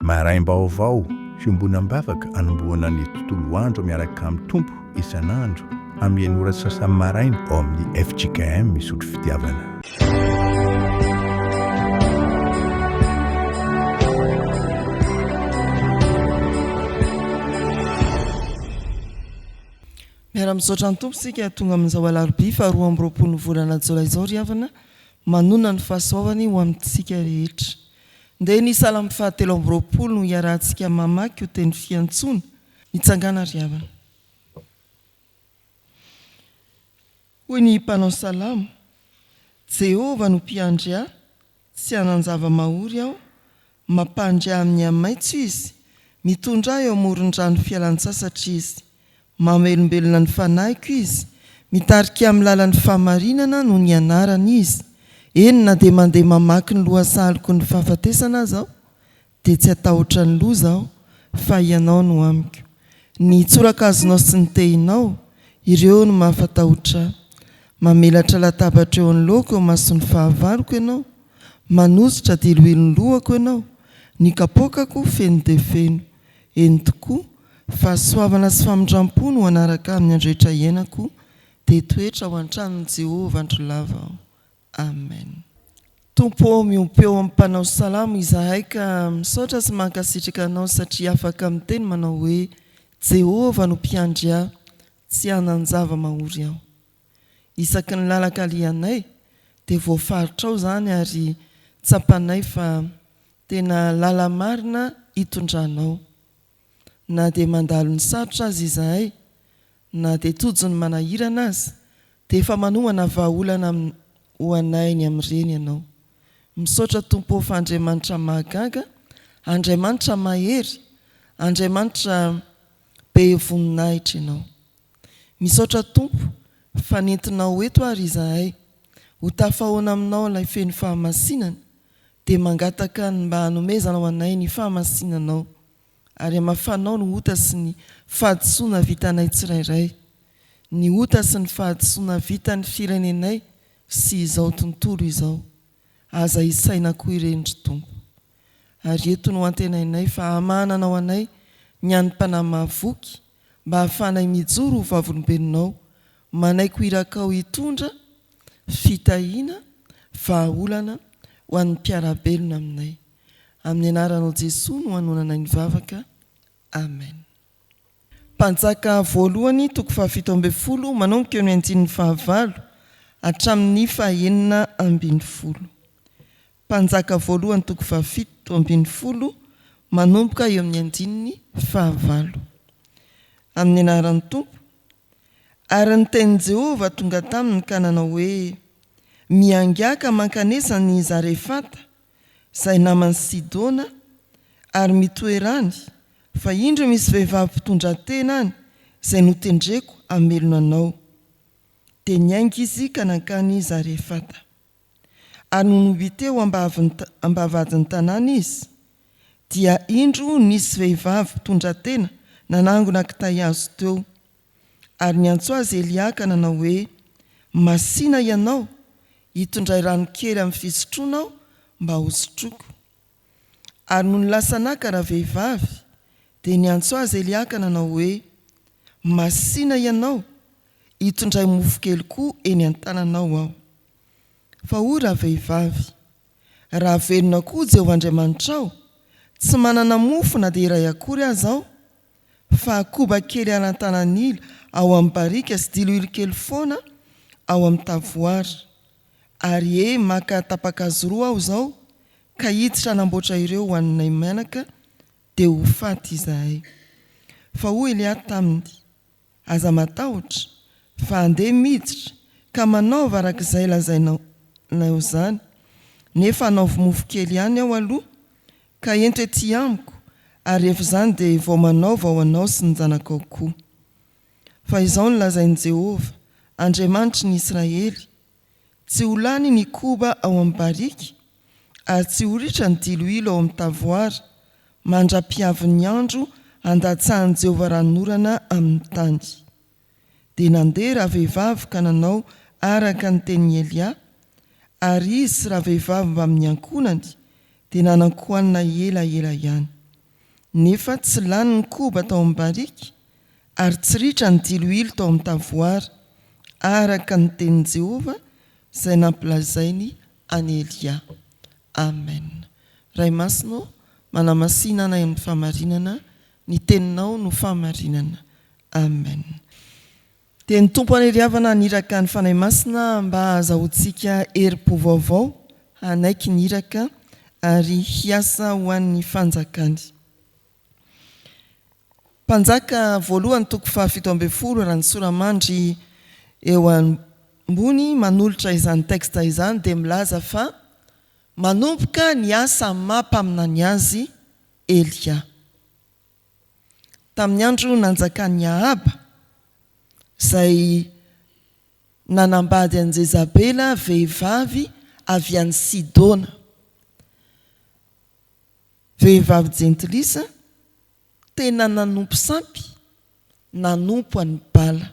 Maraim-baovao, fiombonam-bavaka anombohana ny tontolo andro miaraka amin'ny Tompo isan'andro amin'ny enina ora sy sasany maraina ao amin'ny fjkm Isotry Fitiavana. Miara-misaotra ny Tompo isika tonga amin'izao alarobia faha 22 ny volana jolay izao ry havana, manonona ny fahasoavany ho amintsika rehetra. Ndeha ny Salamo faha 23 no hiarahantsika mamaky ho teny fiantsoana. Mitsangàna ry havana. Hoy ny mpanao salamo, Jehovah no mpiandry ahy, tsy hanan-java-mahory aho, mampandry ahy amin'ny hamaitso Izy, mitondra ahy eo amoron-drano fialan-tsasatra Izy. Mamelombelona ny fanahiko Izy, mitarika ahy amin'ny lalan'ny fahamarinana noho ny anarany Izy. Eny, na dia mandeha mamaky ny lohasahaloko ny fahafatesana aza aho, dia tsy hatahotra ny loza aho, fa Ianao no amiko. Ny tsorakazonao sy ny tehinao, ireo no mahafatahotra ahy. Mamelatra latabatra eo anoloako eo imason'ny fahavaloko Ianao, manosotra diloilo ny lohako Ianao, ny kapoakako feno dia feno. Eny tokoa, fahasoavana sy famindram-po no hanaraka ahy amin'ny andro rehetra iainako, dia hitoetra ao an-tranon'i Jehovah andro lava aho. Amen. Tompo ô, miompy eo amin'ny mpanao salamo izahay ka misaotra sy mankasitraka Anao satria afaka miteny manao hoe, Jehovah no mpiandry ahy, tsy hanan-java-mahory aho. Isaky ny lalan-kalehanay dia voafaritrao izany ary tsapanay fa tena lala-marina itondranao. Na dia mandalo ny sarotra aza izahay, na dia tojo ny manahirana aza, dia efa manomana vahaolana ho anay ny amin'ireny Ianao. Misaotra Tompo ô fa Andriamanitra mahagaga, Andriamanitra mahery, Andriamanitra be voninahitra Ianao. Misaotra Tompo fa nentinao eto ary izahay ho tafahoana aminao ilay feno fahamasinana dia mangataka ny mba hanomezanao anay ny fahamasinanao ary hamafanao ny ota sy ny fahadisoana vitanay tsirairay, ny ota sy ny fahadisoana vitan'ny firenenay sy izao tontolo izao. Aza isaina koa ireny ry Tompo. Ary eto no antenainay fa hamahananao anay ny hanim-panahy mahavoky mba hahafahanay mijoro ho vavolombelonao, manaiky ho irakao hitondra fitahiana, vahaolana ho an'ny mpiara-belona aminay. Amin'ny anaranao Jesoa no anonanay ny vavaka. Amen. Mpanjaka voalohany toko faha-17 manomboka eo amin'ny andininy fahavalo hatramin'ny fahenina ambinifolo. Mpanjaka voalohany toko faha-17 manomboka eo amin'ny andininy fahavalo. Amin'ny anaran'ny Tompo. Ary ny tenin'i Jehovah tonga taminy ka nanao hoe, Miaingà ka mankanesa any Zarefata, izay naman'i Sidona, ary mitoera any, fa indro misy vehivavy mpitondratena any, izay notendreko hamelona anao. Dia niainga izy ka nankany Zarefata. Ary nony mby teo ambavahadin'ny tanàna izy, dia indro nisy vehivavy mpitondratena nanangona kitay hazo teo. Ary niantso azy Elia ka nanao hoe, Masìna ianao, hitondray rano kely amin'ny fisotroana aho mba hosotroiko. Ary nony lasa naka ravehivavy, dia niantso azy Elia ka nanao hoe, Masìna ianao, hitondray mofo kely koa eny an-tananao aho. Fa hoy ravehivavy, Raha velona koa Jehovah Andriamanitrao, tsy manana mofo na dia iray akory aza aho, fa koba kely aran-tanan'ila ao amin'ny barika sy diloilo kely foana ao amin'ny tavoara. Ary e, maka tapa-kazo roa aho izao, ka hiditra hanamboatra ireo ho anay mianaka, dia ho faty izahay. Fa hoy Elia taminy, Aza matahotra, fa andeha miditra, ka manaova araka izay lazainao izany, nefa anaovy mofo kely ihany aho aloha, ka ento ety amiko, ary rehefa izany dia vao manaova ho anao sy ny zanakao koa. Fa izao no lazain'i Jehovah, Andriamanitry ny Israely, Tsy ho lany ny koba ao amin'ny barika, ary tsy ho ritra ny diloilo ao amin'ny tavoara, mandra-pihavin'ny andro handatsahan'i Jehovah ranonorana amin'ny tany. Dia nandeha ravehivavy ka nanao araka ny tenin'i Elia, ary izy sy ravehivavy mbamin'ny ankohonany dia nanan-kohanina elaela ihany. Nefa tsy lany ny koba tao amin'ny bariky, ary tsy ritra ny diloilo tao amin'ny tavoara, araka ny tenin'i Jehovah izay nampilazainy an'i Elia. Amen. Ray Masina ô, manamasina anay amin'ny fahamarinana, ny teninao no fahamarinana. Amen. Dia ny Tompo aneriavana haniraka ny Fanahy Masina mba hahazahoantsika herim-po vaovao hanaiky ny iraka ary hiasa ho an'ny fanjakany. Mpanjaka voalohany toko faha 17 raha ny sora-mandry eo ambony manolotra izany texte izany dia milaza fa manomboka ny asa maha mpaminany azy Elia. Tamin'ny andro nanjakan'i Ahaba, izay nanambady an'i Jezabela vehivavy avy any Sidona, vehivavy jentilisa, tena nanompo sampy, nanompo an'i Bala.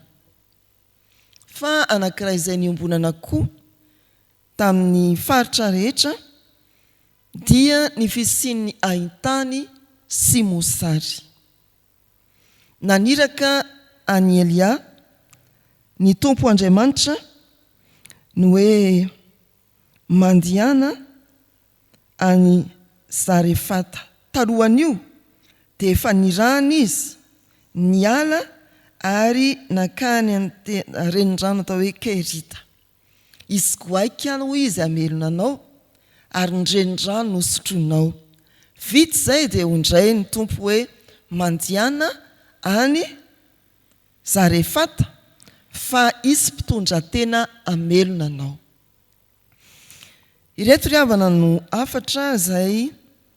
Fa anankiray izay niombonana koa tamin'ny faritra rehetra dia ny fisian'ny haintany sy mosary. Naniraka an'i Elia ny Tompo Andriamanitra ny hoe mandehana any Zarefata. Talohan'io dia efa nirahana izy niala ary nankany amin'ny renirano atao hoe Kerita. Hisy goaika hoy izy hamelona anao, ary ny renirano no sotroinao. Vita izay dia hoy indray ny Tompo hoe, Mandehana any Zarefata, fa hisy mpitondratena hamelona anao. Ireto ry havana no hafatra izay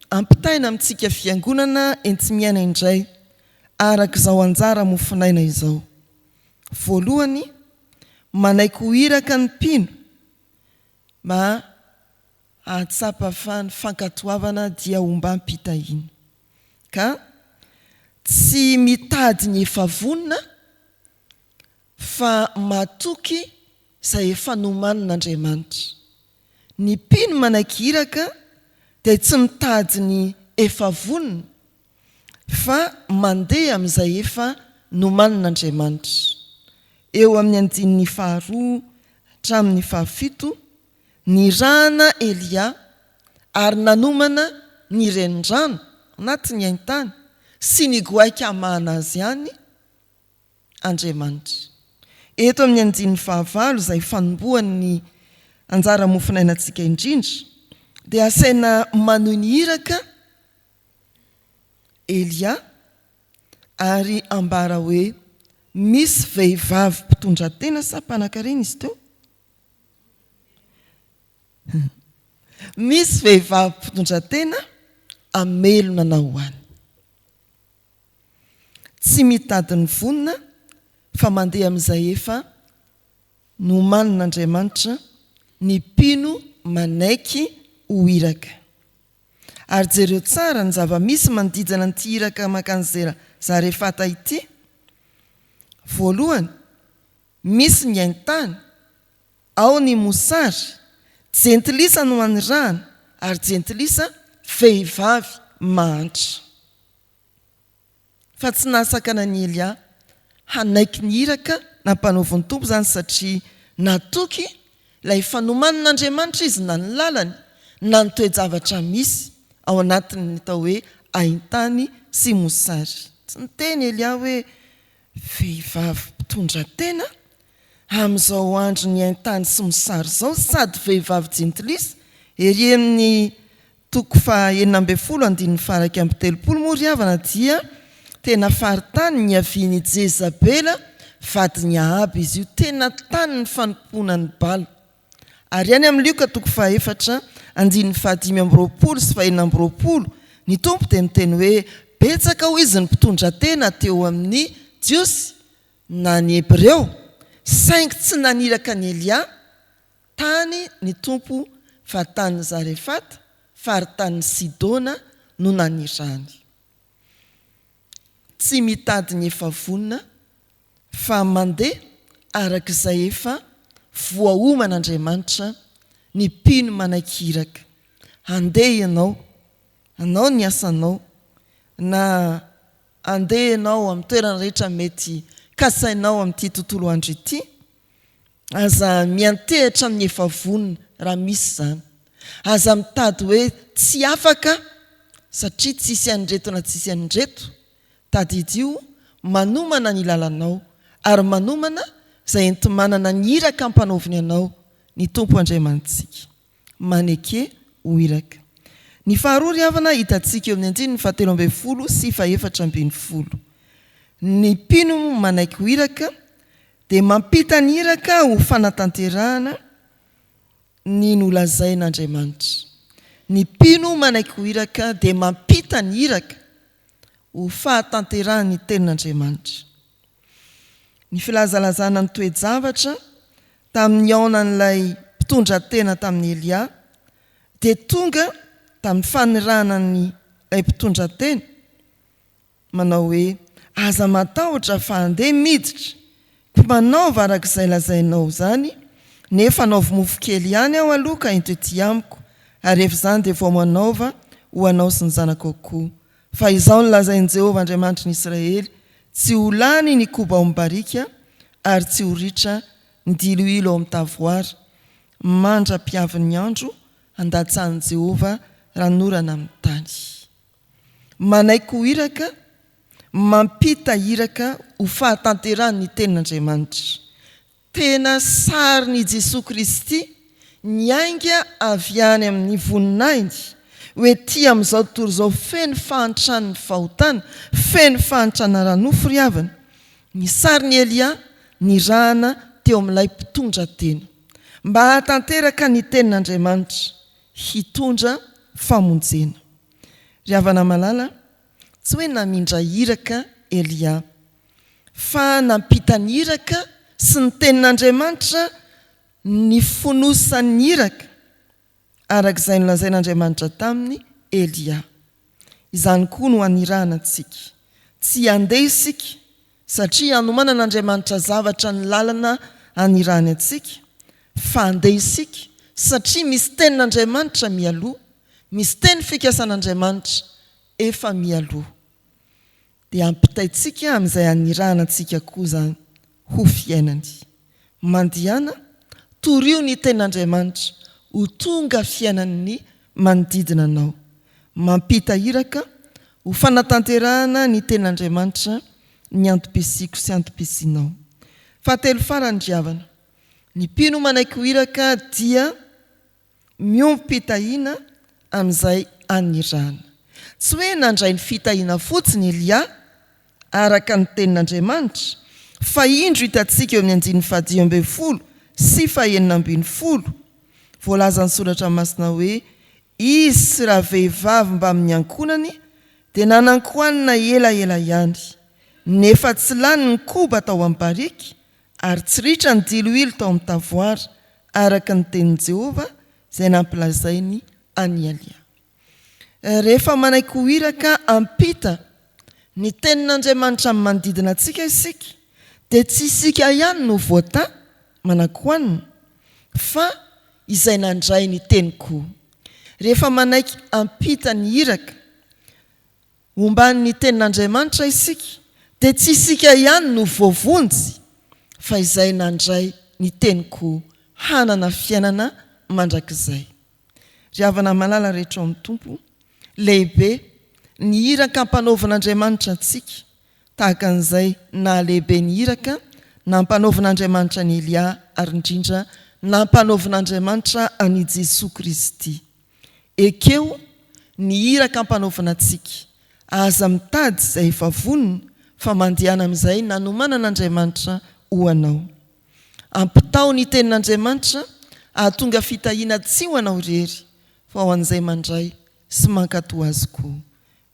ampitaina amintsika Fiangonana enti-miaina indray araka izao anjara mofonaina izao. Voalohany, manaiky ho iraka ny mpino mba hahatsapa fa ny fankatoavana dia ombam-pitahiana. Ka tsy mitady ny efa vonona fa matoky izay efa nomanin'Andriamanitra. Ny mpino manaiky iraka dia tsy mitady ny efa vonona fa mandeha amin'izay efa nomanin'Andriamanitra. Eo amin'ny andininy faharoa hatramin'ny fahafito, nirahana Elia ary nanomana ny renirano anatin'ny haintany sy ny goaika hamahana azy any Andriamanitra. Eto amin'ny andininy fahavalo izay fanombohan'ny anjara mofonainantsika indrindra dia asaina manohy ny iraka Elia ary ambara hoe misy vehivavy mpitondratena sa mpanankarena izy teo? Misy vehivavy mpitondratena hamelona anao any. Tsy mitady ny vonona fa mandeha amin'izay efa nomanin'Andriamanitra ny mpino manaiky ho iraka. Ary jereo tsara ny zava-misy manodidina an'ity iraka mankany Zarefata ity. Voalohany, misy ny haintany, ao ny mosary, jentilisa no anirahana ary jentilisa vehivavy mahantra. Fa tsy nahasakana an'i Elia hanaiky ny iraka nampanaovin'ny Tompo izany satria natoky ilay efa nomanin'Andriamanitra izy na ny lalany na ny toe-javatra misy ao anatin'ny atao hoe haintany sy mosary. Tsy niteny Elia hoe vehivavy mpitondra tena amin'izao andron'ny haintany sy mosary izao sady vehivavy jentilisa ery amin'ny Toko faha 16 andininy faha 31 moa ry havana dia tena faritany niavian' i Jezabela vadin' i Ahaba izy io, tena tanin' ny fanompoana an' i Bala. Ary any amin' Lioka toko faha efatra andininy faha 25 sy faha 26 ny Tompo dia niteny hoe betsaka hoy izy ny mpitondra tena teo amin' ny Jiosy na ny Hebreo saingy tsy naniraka an' i Elia Tany ny Tompo fa tany Zarefata, faritanin'i Sidona, no nanirahany. Tsy mitady ny efa vonona fa mandeha araka izay efa voaoman'Andriamanitra ny mpino manaiky iraka. Handeha ianao, hanao ny asanao. Na handeha ianao amin'ny toerana rehetra mety kasainao amin'ity tontolo andro ity, aza miantehitra amin'ny efa vonona raha misy izany. Aza mitady hoe tsy afaka satria tsisy an'ireto na tsisy an'ireto. Tadidio manomana ny lalanao ary manomana izay enti-manana ny iraka ampanaoviny anao ny Tompo Andriamanitsika. Maneke ho iraka. Ny faharoa ry havana hitantsika eo amin'ny andininy fahatelo ambin'ny folo sy fahefatra ambin'ny folo. Ny mpino manaiky ho iraka dia mampita ny iraka ho fanatanterahana ny nolazain'Andriamanitra. Ny mpino manaiky ho iraka dia mampita ny iraka ho fahatanterahan'ny tenin'Andriamanitra. Ny filazalazana ny toe-javatra tamin'ny nihaonan'ilay mpitondra tena tamin'i Elia dia tonga tamin'ny fanirahana an'ilay mpitondra tena manao hoe, Aza matahotra fa andeha miditra, koa manaova araka izay lazainao izany, nefa anaovy mofo kely ihany aho aloha ka ento ety amiko, ary rehefa izany dia vao manaova ho anao sy ny zanakao koa. Fa izao no lazain'i Jehovah Andriamanitry ny Israely, Tsy ho lany ny koba ao amin'ny barika, ary tsy ho ritra ny diloilo ao amin'ny tavoara, mandra-piavin'ny andro handatsahan'i Jehovah ranonorana amin'ny tany. Manaiky ho iraka, mampita iraka ho fahatanterahan'ny tenin'Andriamanitra. Tena sarin' i Jesoa Kristy niainga avy any amin' ny voninahiny ho ety amin' izao tontolo izao feno fahantran' ny fahotana, feno fahantrana ara-nofo ry havana, ny sarin' i Elia nirahana teo amin' ilay mpitondra tena, mba hahatanteraka ny tenin' Andriamanitra, hitondra famonjena. Ry havana malala, tsy hoe namindra iraka Elia. Fa nampita ny iraka sy ny tenin'Andriamanitra ny fonosan'ny iraka, araka izay nolazain'Andriamanitra taminy Elia. Izany koa no anirahana antsika. Tsy handeha isika satria anomanan'Andriamanitra zavatra ny lalana anirahany antsika, fa handeha isika satria misy tenin'Andriamanitra mialoha, misy teny fikasan'Andriamanitra efa mialoha. Dia ampitaintsika amin'izay anirahana antsika koa izany ho fiainany. Mandehana, torio ny Tenin'Andriamanitra ho tonga fiainan'ny manodidina anao. Mampita iraka ho fanatanterahana ny Tenin'Andriamanitra ny antom-pisiako sy antom-pisianao. Fahatelo farany ry havana, ny mpino manaiky ho iraka dia miombom-pitahiana amin'izay anirahana. Tsy hoe nandray ny fitahiana fotsiny Elia, araka ny Tenin'Andriamanitra, fa indro hitantsika eo amin'ny andininy fahadimy ambin'ny folo sy fahenina ambin'ny folo, voalazan'ny Soratra Masina hoe, Izy sy ravehivavy mbamin'ny ankohonany dia nanan-kohanina elaela ihany, nefa tsy lany ny koba tao amin'ny bariky, ary tsy ritra ny diloilo tao amin'ny tavoara, araka ny tenin'i Jehovah izay nampilazainy an'i Elia. Rehefa manaiky ho iraka hampita ny tenin'Andriamanitra amin'ny manodidina antsika isika, dia tsy isika ihany no voatahy manan-kohanina, fa izay nandray ny teny koa. Rehefa manaiky hampita ny iraka, Omban'ny Tenin'Andriamanitra isika, dia tsy isika ihany no voavonjy, fa izay nandray ny Teny koa hanana fiainana mandrakizay. Ry havana malala rehetra ao amin'ny Tompo, lehibe ny iraka ampanaovin'Andriamanitra antsika, tahaka an'izay nahalehibe ny iraka nampanaovin'Andriamanitra an'i Elia ary indrindra nampanaovin'Andriamanitra an'i Jesoa Kristy. Ekeo ny iraka ampanaovina antsika. Aza mitady izay efa vonona fa mandehana amin'izay nanomanan'Andriamanitra ho anao. Ampitao ny tenin'Andriamanitra hahatonga fitahiana tsy ho anao irery fa ho an'izay mandray sy mankatò azy koa.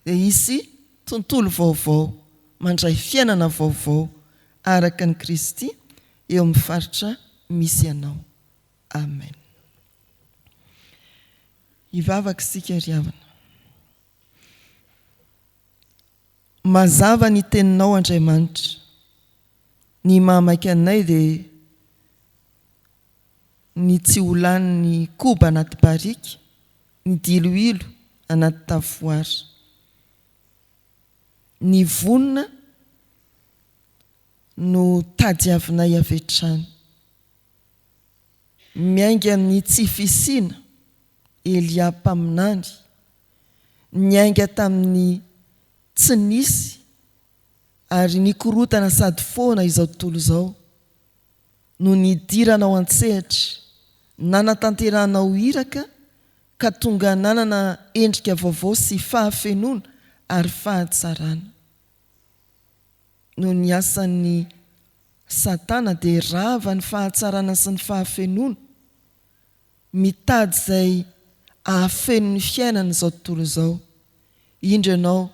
Dia hisy tontolo vaovao mandray fiainana vaovao araka an'i Kristy eo amin'ny faritra misy anao. Amen. Hivavaka isika ry havana. Mazava ny teninao Andriamanitra. Ny mahamaika anay dia ny tsy ho lanin'ny koba anaty barika, ny diloilo anaty tavoara. Ny vonona no tadiavinay avy hatrany. Miainga amin'ny tsy fisiana, Elia mpaminany, niainga tamin'ny tsy nisy ary nikorontana sady foana izao tontolo izao, no nidiranao an-tsehatra, nanatanterahanao iraka ka tonga nanana endrika vaovao sy fahafenoana ary fahatsarana. Noho ny asan'ny Satana dia rava ny fahatsarana sy ny fahafenoana, mitady izay ahafeno ny fiainana izao tontolo izao. Indro ianao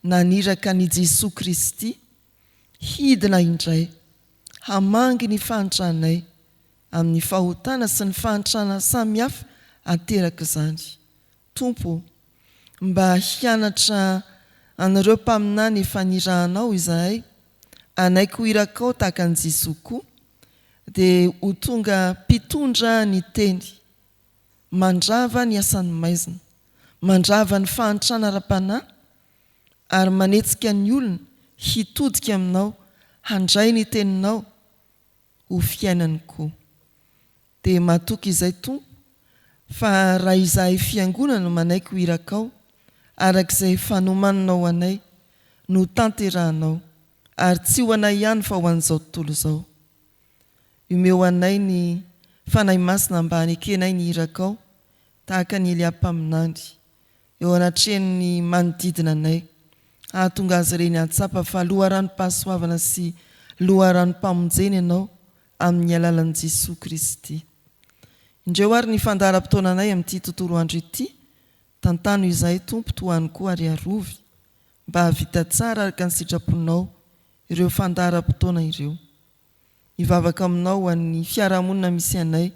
naniraka an'i Jesoa Kristy hidina indray hamangy ny fahantranay amin'ny fahotana sy ny fahantrana samihafa aterak'izany. Tompo ô, mba hianatra an'ireo mpaminany efa nirahanao izahay, hanaiky ho irakao tahaka an'i Jesoa koa, dia ho tonga mpitondra ny teny, mandrava ny asan'ny maizina, mandrava ny fahantrana ara-panahy, ary manetsika ny olona hitodika aminao, handray ny teninao ho fiainany koa. Dia matoky izay Tompo fa raha izahay fiangonana no manaiky ho irakao, araka izay efa nomaninao ho anay, no tanterahanao, ary tsy ho anay ihany fa ho an'izao tontolo izao. Omeo anay ny Fanahy Masina mba hanekenay ny irakao, tahaka an'i Elia mpaminany, eo anatrehan'ny manodidina anay, hahatonga azy ireny hahatsapa fa loharanom-pahasoavana sy loharanom-pamonjena Ianao amin'ny alalan'i Jesoa Kristy. Indreo ary ny fandaharam-potoananay amin'ity tontolo andro ity, tantano izahay Tompo tohano koa ary arovy mba hahavita tsara araka ny sitraponao ireo fandaharam-potoana ireo. Hivavaka aminao ho an'ny fiarahamonina misy anay.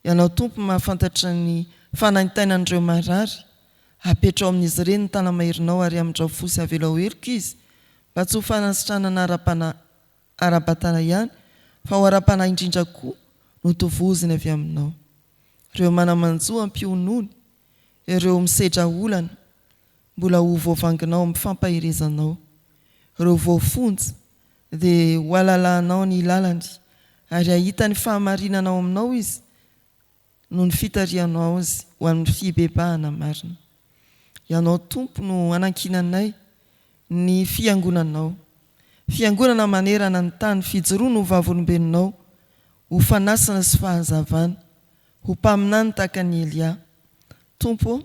Ianao Tompo mahafantatra ny fanaintainan'ireo marary, apetrao amin'izy ireny ny tana-maherinao ary amindrao fo sy avelao heloka izy mba tsy ho fanasitranana ara-panahy ara-batana ihany fa ho ara-panahy indrindra koa no tovoziny avy aminao. Ireo mana-manjo ampionony, ireo misedra olana mbola ho voavanginao amin'ny fampaherezanao. Ireo voafonja dia ho alalahanao ny lalany ary hahita ny fahamarinana ao aminao izy noho ny fitarihanao azy ho amin'ny fibebahana marina. Ianao Tompo no anankinanay ny Fiangonanao. Fiangonana manerana ny tany, fijoroana ho vavolombelonao, ho fanasana sy fahazavana, ho mpaminany tahaka an'i Elia. Tompo ô,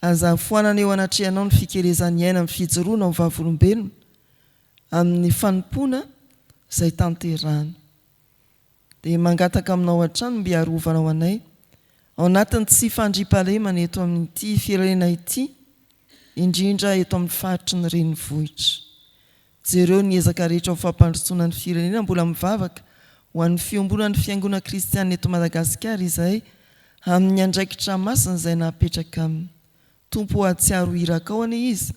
aza foanana eo anatrehanao ny fikelezan'ny aina amin'ny fijoroana ho vavolombelona amin'ny fanompoana izay tanterahana. Dia mangataka aminao hatrany mby harovanao anay ao anatin'ny tsy fandriampahalemana eto amin'ity firenena ity, indrindra eto amin'ny faritry ny renivohitra. Jereo ny ezaka rehetra ho fampandrosoana ny firenena mbola mivavaka ho an'ny fiombonan'ny fiangonana kristiana eto Madagasikara izahay amin'ny andraikitra masina izay napetraka aminy. Tompo hahatsiaro ho irakao anie izy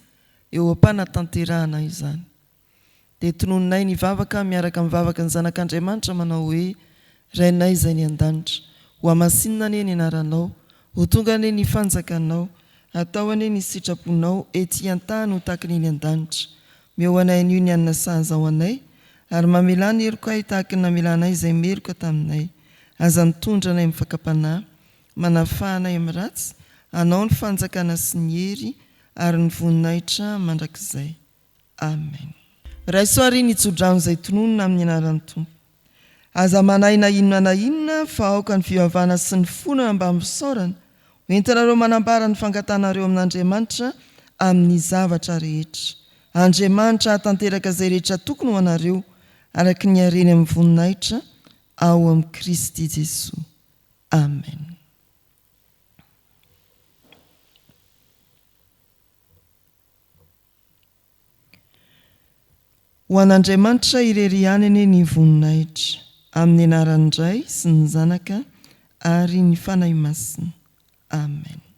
eo am-panatanterahana izany. Dia tononinay ny vavaka miaraka amin'ny vavaky ny Zanak'Andriamanitra manao hoe, Rainay izay any an-danitra, hohamasinina anie ny anaranao, ho tonga anie ny fanjakanao, hatao anie ny sitraponao ety an-tany ho tahaka ny eny an-danitra. Omeo anay anio ny hanina sahaza ho anay, ary mamelà ny helokay tahaka ny namelanay izay meloka taminay. Aza mitondra anay amin'ny fakam-panahy, manafaha anay amin'ny ratsy, Anao ny fanjakana sy ny hery ary ny voninahitra mandrakizay. Amen. Raiso àry ny tsodrano izay tononina amin'ny anaran'ny Tompo. Aza manahy na inona na inona, fa aoka ny fivavahana sy ny fonana mba misaorana ho entinareo manambara ny fangatanareo amin'Andriamanitra amin'ny zavatra rehetra. Andriamanitra hahatanteraka izay rehetra tokony ho anareo, araka ny hareny amin'ny voninahitra ao amin'i Kristy Jesoa. Amen. Ho an'Andriamanitra irery ihany anie ny voninahitra, amin'ny anaran'ny Ray sy ny Zanaka ary ny Fanahy Masina. Amen.